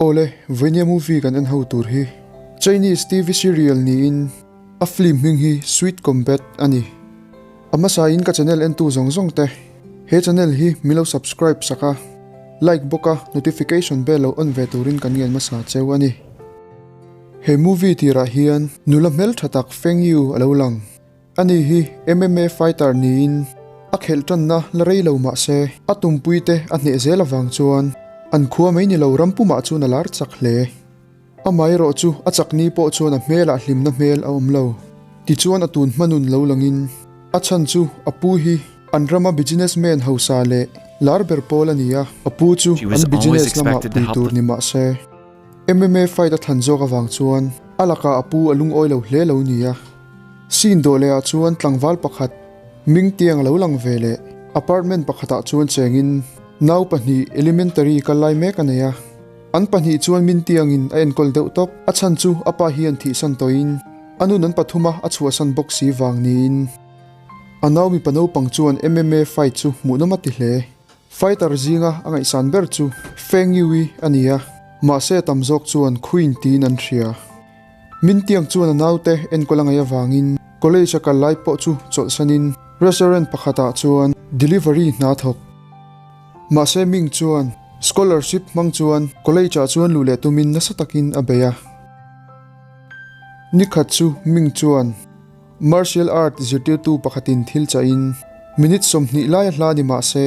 Awle, vawinia movie kan en ho tur hi Chinese TV serial niin a film hming hi Sweet Combat a ni. A hmasa in ka channel entu zawng zawng te he channel hi min lo subscribe sak a, like bawk a notification bell lo on ve turin kan ngen hmasa cheu a ni. He movie tirah hian nula hmeltha tak Feng Yu a lo lang. Ani hi MMA fighter niin a khelh tanna la rei lo mah se a tumpuite a hneh zel avang chuan an khua mai ni lo ram pumah chuan a lar chak hle. Amaherawh chu a chak ni pawh chuan a hmelah hlimna hmel a awm lo. Tichuan a tun hma nun lo langin a chhan chu a pu hi an rama businessman hausa leh lar ber pawl a ni a, a pu chu She an was always business lamah expected to pui help tur the ni mah se MMA fight a thlan zawk avang chuan a lakah a pu a lungawi lo hle lo ni a. Scene dawh leh ah chuan tlangval pakhat Ming tiang a lo lang ve leh apartment pakhatah chuan chengin nau pahnih elementary kal lai mek a nei a. An pahnih chuan Min tiangin a enkawl deuh tawp. A chhan chu a pa hian thihsan tawhin a nun an pathuma a chhuahsan bawk si vang niin a nau mipa naupang chuan MMA fight chu hmuhnawm a ti hle. Fighter zinga a ngaihsan ber chu Feng Yui a ni a, mahse a tam zawk chuan Queen tiin an hria. Min tiang chuan a naute enkawl a ngaih avangin college a kal lai pawh chu chawlhsanin restaurant pakhatah chuan delivery hna thawk. Mahse Ming chuan scholarship hmang chuan college ah chuan luh leh tumin nasa takin a bei a. Nikhat chu Ming chuan martial art zirtirtu pakhatin thil chahin minute 20 lai a hla ni mahse,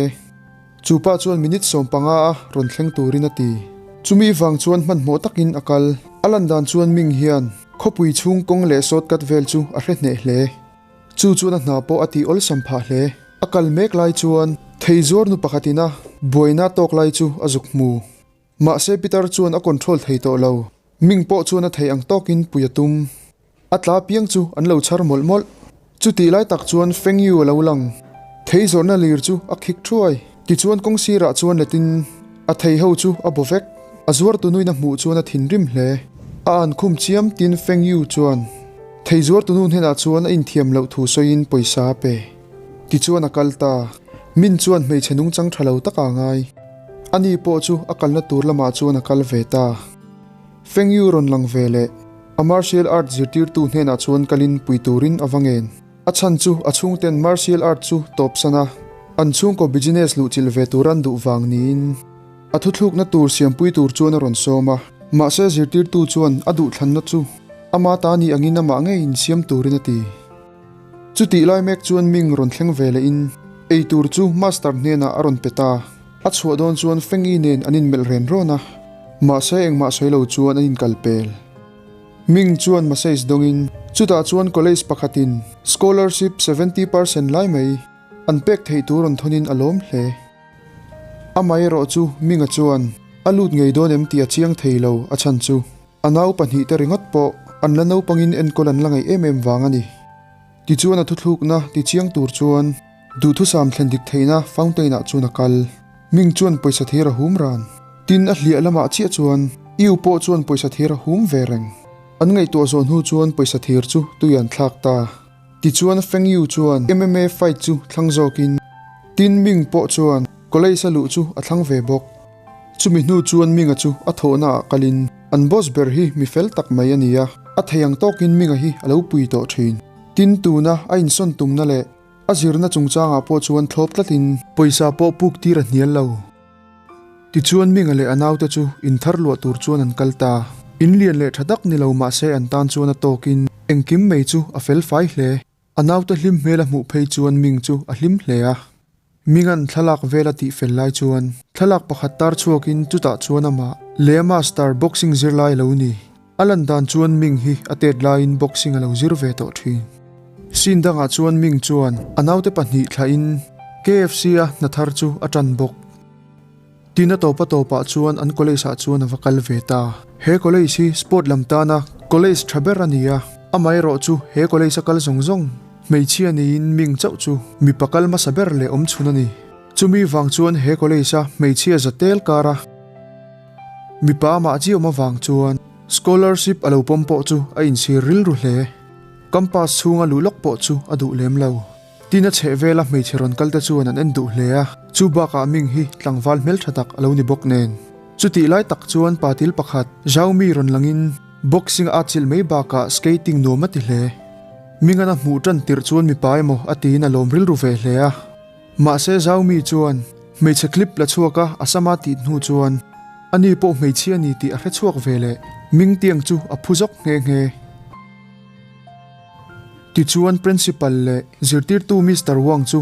Chu pa chuan minute 15 a rawn thleng turin a ti. Chumi vang chuan hmanhmawh takin a kal. A lan dan chuan Ming hian khawpui chhung kawng leh shortcut vel chu a hre hneh hle. Chu chuan a hna pawh a tih awlsam phah hle. A kal mek lai chuan thei zuar nu pakhatin a buaina tawk lai chu a zuk hmu. Mahse Peter chuan a control thei tawh lo. Ming pawh chuan a thei ang tawkin pui a tum. A tla piang chu an lo chhar mawlh mawlh. Chutih lai tak chuan Feng Yu a lo lang. Thei zawrhna lir chu a khik thuai. Tichuan kawng sirah chuan letin a thei ho chu a baw vek. A zuartu nuin a hmuh chuan a thinrim hle. A an khum chiam tin Feng Yu chuan thei zuartu nu hnenah chuan a inthiam loh thu sawiin pawisa a pe. Tichuan a kal ta. Min chuan hmeichhe nungchang tha lo taka a ngai. Ani pawh chu a kalna tur lamah chuan a kal ve ta. Feng Yu rawn lang ve leh a martial art zirtirtu hnenah chuan kalin pui turin a va ngen. A chhan chu a chhungten martial art chu tawp san a, an chhungkaw business luhchilh ve tur an duh vang niin a thuthlukna tur siampui tur chuan a rawn sawm a. Mahse zirtirtu chuan a duhthlanna chu ama ta ni angin amah ngeiin siam turin a ti. Chutih lai mek chuan Ming rawn thleng ve lehin ei tur chu master hnenah a rawn pe ta. A chhuah dawn chuan Fengi nen an inmelh ren rawn a, mahse engmah sawi lo chuan an inkal pel. Ming chuan message dawngin chutah chuan college pakhatin scholarship 70% lai mai an pek theih tur rawn thawnin a lawm hle. Amaherawh chu Minga chuan a lut ngei dawn em tih a chiang thei lo a chhan chu a nau pahnihte ringawt pawh an la naupangin enkawl an la ngaih em em vang a ni. Tichuan a thuthlukna tichiang tur chuan duhthusam thlen dik theihna fountain ah chuan a kal. Ming chuan pawisa thir a hum ran. Tin a hliah lamah chiah chuan Iu pawh chuan pawisa thir a hum ve reng. An ngaihtuah zawh hnu chuan pawisa thir chu tui an thlak ta. Tichuan Feng Yu chuan MMA fight chu thlang zawkin Tin Ming pawh chuan college a luh chu a thlang ve bawk. Chumi hnu chuan Minga chu a thawhna ah kalin an boss ber hi mi fel tak mai a ni a, a thei ang tawkin Minga hi a lo pui tawh thin. Tin tuna a insawn tumna leh a zirna chungchangah pawh chuan thlawp tlatin pawisa pawh puk tir a hnial lo. Tichuan Minga leh a naute chu inthar luah tur chuan an kal ta. In lian leh tha tak ni lo mahse an tan chuan a tawkin engkim mai chu a fel fai hle. A naute hlim hmel a hmuh phei chuan Ming chu a hlim hle a. Minga'n thlalak vel a tih fel lai chuan thlalak pakhat tar chhuakin chutah chuan amah leh master boxing zirlai a lo ni. A lan dan chuan Ming hi a tet laiin boxing a lo zir ve tawh thin. Scene dangah chuan Ming chuan a naute pahnih thlahin KFC a hna thar chu a tan bawk. Tin a tawp a tawpah chuan an college ah chuan a va kal ve ta. He college hi sport lam tana college tha ber a ni a, amaherawh chu he college a kal zawng zawng hmeichhia niin Ming chauh chu mipa kal hmasa ber leh awm chhun a ni. Chumi vang chuan he college a hmeichhia za tel kar a mipa amah chi awm avang chuan scholarship a lo pawm pawh chu a inchhir rilru hle. Campus chhunga luh lawk pawh chu a duh lem lo. Tin a chheh vela hmeichhe rawn kal te chuan an en duh hle a, chu bakah Ming hi tlangval hmeltha tak a lo ni bawk nen. Chutih lai tak chuan patil pakhat Xiaomi rawn langin boxing a atchilh mai bakah skating nuam a ti hle. Mingana hmuh tan tirh chuan mipa emaw a tiin a lawm rilru ve hle a. Mahse Xiaomi chuan hmeichhe clip la chhuak a a sama tih hnu chuan ani pawh hmeichhia ni tih a hre chhuak ve leh Mingtiang chu a phu zawk nghe nghe. Tichuan Principal leh zirtirtu Mister Wang chu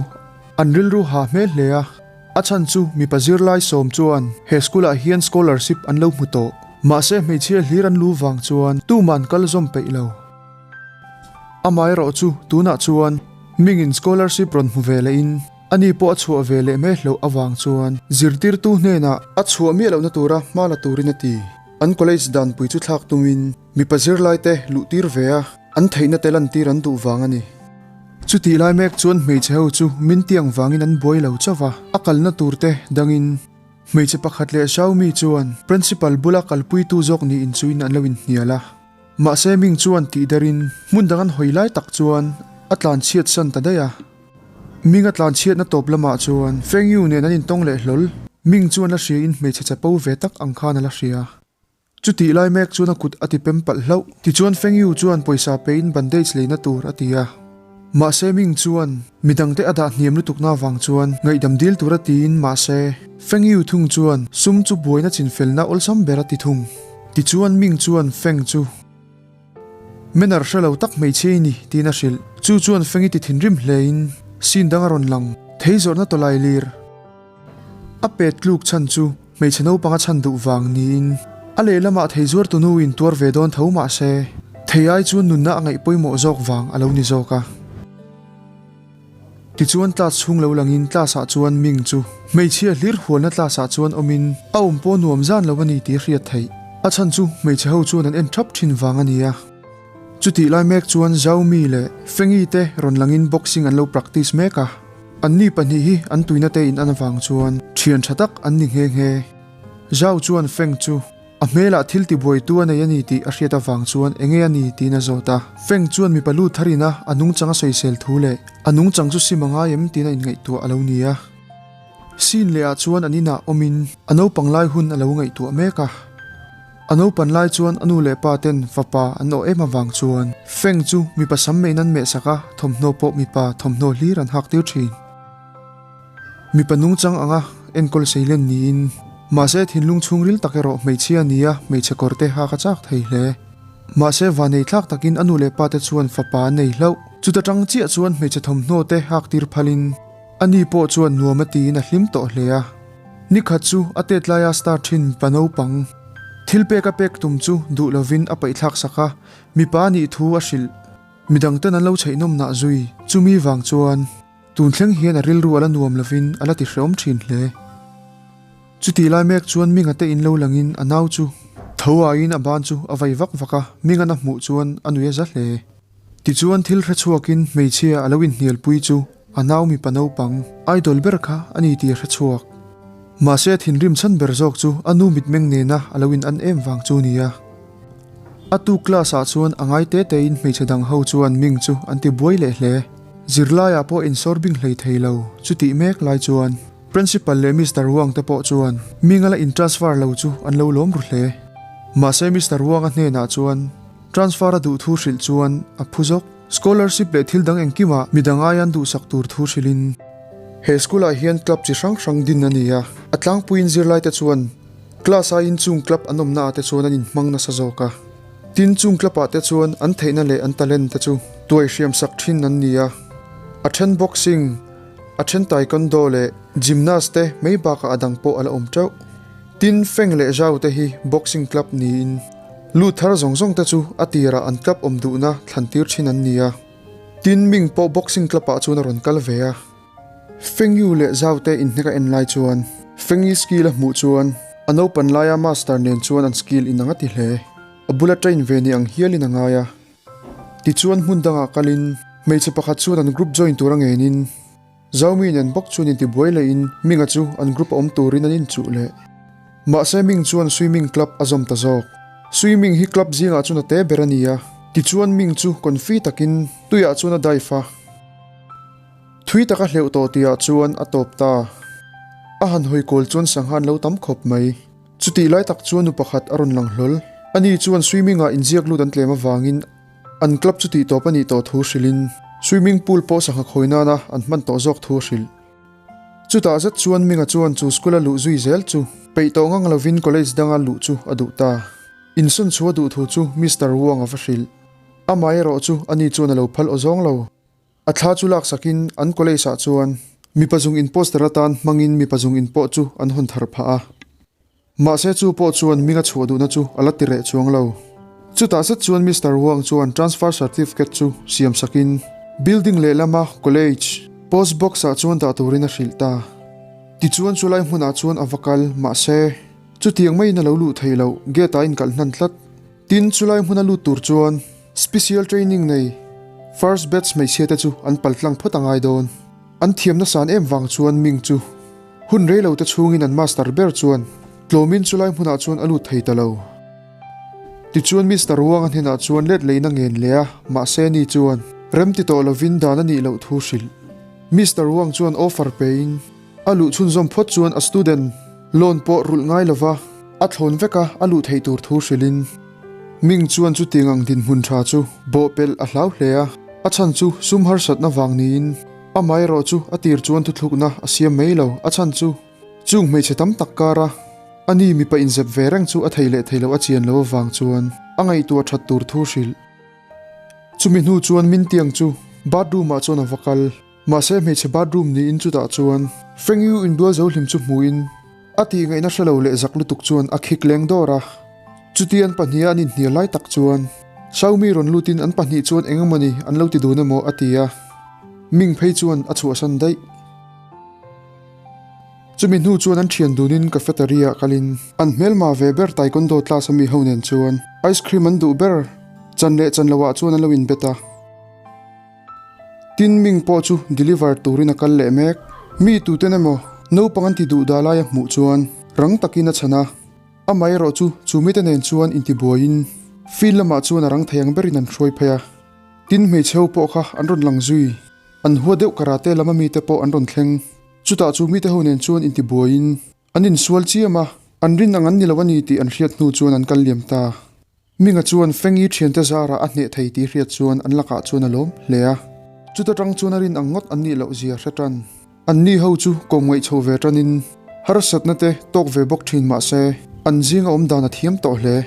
an rilru ha hmel hle a, a chhan chu mipa zirlai sawm chuan he school ah hian scholarship an lo hmu tawh. Mahse hmeichhia hlir an lu vang chuan tuman kal zawm peih lo. Amaherawh chu tunah chuan mingin scholarship rawn hmu ve leh in ani pawh a chhuah ve leh mai hloh avang chuan zirtirtu hnenah a chhuah miah lohna tura hma la turin a ti. An college danpui chu thlak tumin Mipa zirlaite luhtir ve a, an theihna te lantir an duh vang a ni. Chutih lai mek chuan hmeichhe ho chu min tiang vangin an buai lo chauh va, a kalna tur te dangin hmeichhe pakhat leh Xiaomi chuan principal bula kalpuitu zawk niin chuin an lo inhnial a. Mahse Ming chuan tih derin hmun dang an hawi lai tak chuan a tlanchhiat san ta daih a. Ming a tlanchhiatna tawp lamah chuan Feng Yu nen an intawng leh hlawl. Ming chuan la hriain hmeichhe chapo ve tak ang khan a la hria. Chutih lai mek chuan a kut a ti pem palh hlauh. Tichuan Feng Yu chuan pawisa pein bandage leina tur a ti a. Mahse Ming chuan midangte a dah hniam lutukna avang chuan ngaihdam dil tur a tiin mahse Feng Yu thung chuan sum chu buaina chinfelna awlsam ber a ti thung. Tichuan Ming chuan Feng chu Manner hre lo tak hmeichhia i ni tiin a hrilh. Chu chuan Feng i ti thinrim hlein scene dang a rawn lang thei zawrhna tawlai lir. A pet tluk chhan chu hmeichhe naupang a chhan duh vang niin a lehlamah thei zuar tunu in tuar ve dawn tho mah se thei ai chuan nunna a ngaih pawimawh zawk vang a lo ni zawk a. Tichuan class chhung lo langin class ah chuan Ming chu hmeichhia hlir hualna class ah chuan awmin a awm pawh nuam zan lo a ni tih a hriat theih. A chhan chu hmeichhe ho chuan an en thap thin vang a ni a. Chutih lai mek chuan Xiaomi leh Fengi te rawn langin boxing an lo practice mek a. Anni pahnih hi an tuina te in an avang chuan thian tha tak an ni nghe nghe. Zhao chuan Feng chu a hmelah thil tibuaitu a nei a ni tih a hriat avang chuan enge a ni tiin a zawt a. Feng chuan mipa lut tharin a a nungchang a sawisel thu leh a nungchang chu sim a ngai em tiin a inngaihtuah a lo ni a. Scene leh ah chuan an inah awmin a naupang lai hun a lo ngaihtuah mek a. A naupan lai chuan a nu leh pa ten fapa an awh em avang chuan Feng chu mipa sam meiin an mehsak a, thawmhnaw pawh mipa thawmhnaw hlir an hak tir thin. Mipa nungchang anga enkawl seilen niin mahse thinlung chhungril tak erawh hmeichhia a ni a, hmeichhe kawr te hak a chak thei hle. Mahse vanei thlak takin a nu leh pa te chuan fapa an nei hlauh. Chuta tang chiah chuan hmeichhe thawmhnaw te hak tir phalin Ani pawh chuan nuam a tiin a hlim tawh hle a. Nikhat chu a tet laia star thin mipa naupang thil pek a pek tum chu duh lovin a paihthlak sak a, mipa nih thu a hrilh. Midangten an lo chheihnawm nah zui. Chumi vang chuan tun thleng hian a rilru a la nuam lovin a la ti hreawm thin hle. Chutih lai mek chuan Minga te in lo langin a nau chu tho aiin a ban chu a vai vak vak a, Mingan a hmuh chuan a nui a za hle. Tichuan thil hre chhuakin hmeichhia a lo inhnialpui chu a nau mipa naupang idol ber kha a ni tih a hre chhuak. Mahse a thinrim chhan ber zawk chu a nu mitmeng nena a lo in an em vang chu nia. A tuk class ah chuan a ngai te tein hmeichhe dang ho chuan Ming chu an ti buai leh hle. Zirlaiah pawh insawr bing hlei thei lo chu tih mek lai chuan Principal leh Mister Wang te pawh chuan Ming a la in transfer lo chu an lo lawm ru hle. Mahse Mister Wang a hnenah chuan Transfer a duh thu hrilh chuan a phu zawk. Scholarship leh thil dang engkimah midang aia an duhsak tur thu hrilhin. He school ah hian club chi hrang hrang din a ni a, a tlangpuiin zirlaite chuan class aiin chung club an awmna ah te chuan an inhmang nasa zawk a. Tin, chung club ah te chuan an theihna leh an talent te chu tuai hriam sak thin an ni a. A then boxing, a then taekwondo leh gymnast te mai bakah a dang pawh a la awm teuh. Tin, Feng leh Zhao te hi boxing club niin Lut thar zawng zawng te chu a tirah an club awm duhna thlan tir thin an ni a. Tin, Ming pawh boxing club ah chuan a rawn kal ve a. Feng Yu leh Zhao te inhnek a en lai chuan Feng Yi skill a hmuh chuan a naupan laia master nen chuan an skill inang a ti hle. A bula train ve ni ang hialin a ngai a. Tichuan hmun dangah kalin hmeichhe pakhat chuan an group join tur a ngenin Zaumi nen bawk chuan intibuai lehin Minga chu an group a awm turin an inchuh leh. Mahse Ming chuan swimming club a zawm ta zawk. Swimming hi club zingah chuan a te ber a ni a, tichuan Ming chu confi takin tuiah chuan a dive a. Thui taka hleuh tawh tihah chuan a tawp ta. A han hawi kawl chuan sangha an lo tam khawp mai. Chutih lai tak chuan nu pakhat a rawn lang hlawl. Ani chuan swimming-ah inziak lut an tlem avangin an club chu tihtawp a nih tawh thu hrilhin swimming pool pawh sangha khawi nana an hman tawh zawk thu a hrilh. Chutah zet chuan Minga chuan chu school-a luh zui zel chu peih tawh ngang lovin college danga luh chu a duh ta. Insawn chu a duh thu chu Mister Wong a va hrilh. Amaherawh chu ani chuan a lo phal aw zawng lo. A thla chu laksakin an college ah chuan mipa zung in poster atan hmangin mipa zung in pawh chu an hawn thar phah a. Mahse chu pawh chuan Minga chhuah duhna chu a la ti reh chuang lo. Chutah zet chuan Mister Wang chuan transfer certificate chu siam sakin building lehlama college post box ah chuan dah turin a hrilh ta. Tichuan chulai hmunah chuan a va kal mahse chutiang maiin a lo luh theih loh gate ah a inkalh hnan tlat. Tin, chulai hmuna lut tur chuan special training nei first batch hmeichhia te chu an pal tlang phawt a ngai dawn. An thiamna san em vang chuan Ming chu hun rei lo te chhungin an master ber chuan tlawmin chulai hmunah chuan a lut thei ta lo. Tichuan Mister Wang-a hnenah chuan let leina ngen leh a, mahse ni chuan rem ti tawh lovin dan a nih loh thu hrilh. Mister Wang chuan offer pein a luh chhunzawm phawt chuan a student loan pawh rulh ngai lova, A thlawn vek a, a luh theih tur thu hrilhin Ming chuan chutiang ang dinhmun tha chu bawhpelh a hlau hle a, a chhan chu sum harsatna vang niin amaherawh chu a tir chuan thuthlukna a siam mai lo, a chhan chu chung hmeichhe tam tak kara a ni mipa inzep ve reng chu a thei leh thei loh a chian lo avang chuan a ngaihtuah that tur thu hrilh. Chumi hnu chuan Min Tiang chu bathroom ah chuan a va kal. Mahse hmeichhe bathroom niin chutah chuan Feng Yu inbual zo hlim chu hmuhin a tih ngaihna hre lo leh zak lutuk chuan a khik leng dawr a. Chuti an pahniha an inhnial lai tak chuan Xiaomi rawn lutin an pahnih chuan eng emawni an lo ti dun emaw a ti a, Ming phei chuan a chhuahsan daih. Chumi hnu chuan an thian dunin cafeteria ah kalin an hmelma ve ber taekwondo class a mi ho nen chuan ice cream an duh ber chan leh chan loah chuan an lo inbet a. Tin Ming pawh chu deliver turin a kal leh mek. Mi tuten emaw naupang an ti duh dah lai a hmuh chuan rang takin a chhan a. Amaherawh chu chu mite nen chuan intibuaiin field lamah chuan a rang thei ang berin an hruai phei a. Tin hmeichhe ho pawh kha an rawn lang zui. An hua deuh karate lam ami te pawh an rawn thleng. Chutah chu mite ho nen chuan intibuaiin an insual chiam a, an rin ang an ni lo a ni tih an hriat hnu chuan an kal liam ta. Minga chuan Fengi thiante zarah a hneh thei tih hriat chuan an lakah chuan a lawm hle a. Chuta tang chuan a rin ang ngawt an nih loh zia hre tan. An ni ho chu kawm ngaih chho ve tanin harsatna te tawk ve bawk thin mah se an zinga awm dan a thiam tawh hle.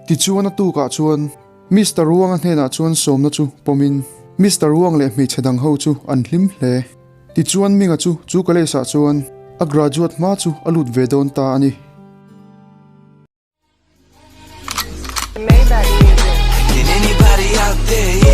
Tichuan a tukah chuan Mister Wang-a hnenah chuan sawmna chu pawmin Mister Wang leh hmeichhe dang ho chu an hlim hle. Tichuan Minga chu chu college ah chuan a graduate hma chu a lut ve dawn ta a ni. Maybach music. Can anybody out there?